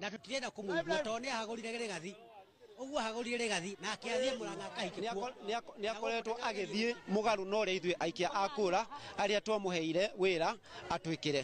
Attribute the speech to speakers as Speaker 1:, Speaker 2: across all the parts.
Speaker 1: Na tũtirenda kũmũigua tondũ nĩ ahagũrire Rigathi. Ũguo ahagũrire Rigathi na akĩathiĩ Murang'a akahike kuo.
Speaker 2: Nĩ akoretwo agĩthiĩ mũgarũ na ũrĩa ithuĩ aikia a kũra arĩa twamũheire wĩra atwĩkĩre.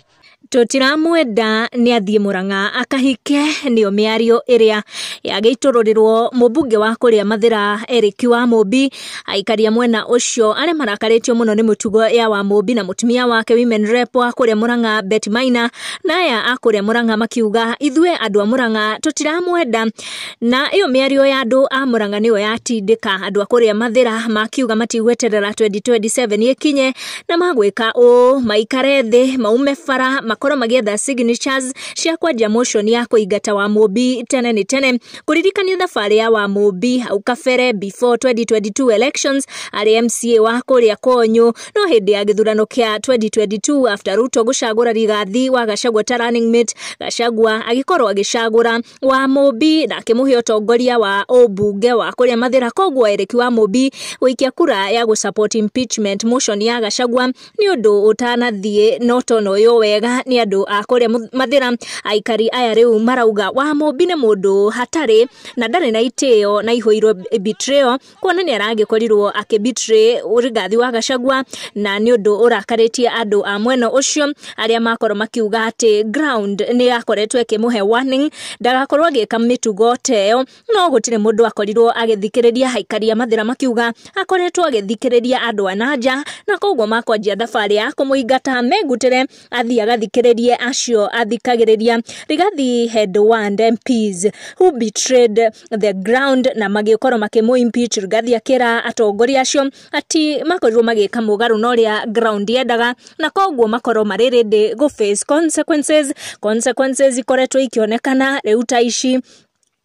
Speaker 3: Tũtiramwenda nĩ athiĩ Murang'a akahike, nĩyo mĩario ĩrĩa yagĩitũrũrĩrwo mũmbunge wa kũrĩa Mathĩra Eric Wamũmbi. Aikaria mwena ũcio arĩa marakarĩtio mũno nĩ mĩtugo ya Wamũmbi na mũtumia wake women rep wa kũrĩa Murang'a Betty Maina, na aya a kũrĩa Murang'a makiuga ithuĩ andũ a Murang'a tũtiramwenda. Na ĩyo mĩario ya andũ a Murang'a nĩyo yatindĩka andũ a kũrĩa Mathĩra makiuga matigweterera 2027 ĩkinye, na magwĩka ũũ maikare thĩ maume bara makorwo magĩetha signatures cia kwanjia motion ya kũingata Wamũmbi tene nĩ tene. Kũririkania thabarĩ ya Wamũmbi hau kabere before 2022 elections arĩ MCA wa kũrĩa Konyo, no hĩndĩ ya gĩthurano kĩa 2022 after Ruto gũcagũra Rigathi wa Gachagua ta running mate, Gachagua agĩkorwo agĩcagũra Wamũmbi na akĩmũhe ũtongoria wa ũmbunge wa kũrĩa Mathĩra. Koguo Eric Wamũmbi gũikia kura ya gũ support impeachment motion ya Gachagua nĩ ũndũ ũtanathiĩ no tonoywo wega nĩ andũ a kũrĩa Mathĩra. Aikari aya rĩu marauga Wamũmbi nĩ mũndũ hatarĩ na ndarĩ na itĩo na ihũirwo betrayal, kuona nĩ aragĩkorirwo akĩ betray Rigathi wa Gachagua, na nĩ ũndũ ũrakarĩtie andũ a mwena ũcio arĩa makorwo makiuga atĩ ground nĩ yakoretwo ĩkĩmũhe warning ndagakorwo agĩka mĩtugo ta ĩyo, no gũtirĩ mũndũ akorirwo agĩthikĩrĩria. Aikari a Mathĩra makiuga akoretwo agĩthikĩrĩria andũ a nanja, na koguo makwanjia thabarĩ ya kũmũingata megutĩre athiĩ agathikĩrĩrie acio athikagĩrĩria. Rigathi had warned MPs who betrayed the ground na magĩkorwo makĩmũ impeach. Rigathi akĩra atongoria acio ati makorirwo magĩka mũgarũ na ũrĩa ground yendaga, na koguo makorwo marĩ ready gũ face consequences. Consequences ikoretwo ikĩonekana rĩu ta ici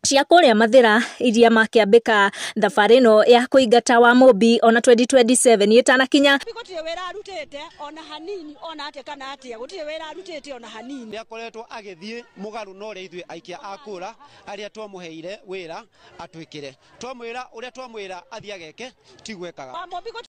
Speaker 3: cia kũrĩa Mathĩra iria makĩambĩka thabarĩ ĩno ya kũingata Wamũmbi ona 2027 ĩtanakinya.
Speaker 4: Gũtirĩ wĩra arutĩte ona hanini, ona atĩa kana atĩa, gũtirĩ wĩra arutĩte ona hanini.
Speaker 2: Nĩ akoretwo agĩthiĩ mũgarũ na ũrĩa ithuĩ aikia a kũra arĩa twamũheire wĩra atwĩkĩre. Twamwĩra ũrĩa twamwĩra athiĩ ageke tigwekaga.
Speaker 4: Wamũmbi.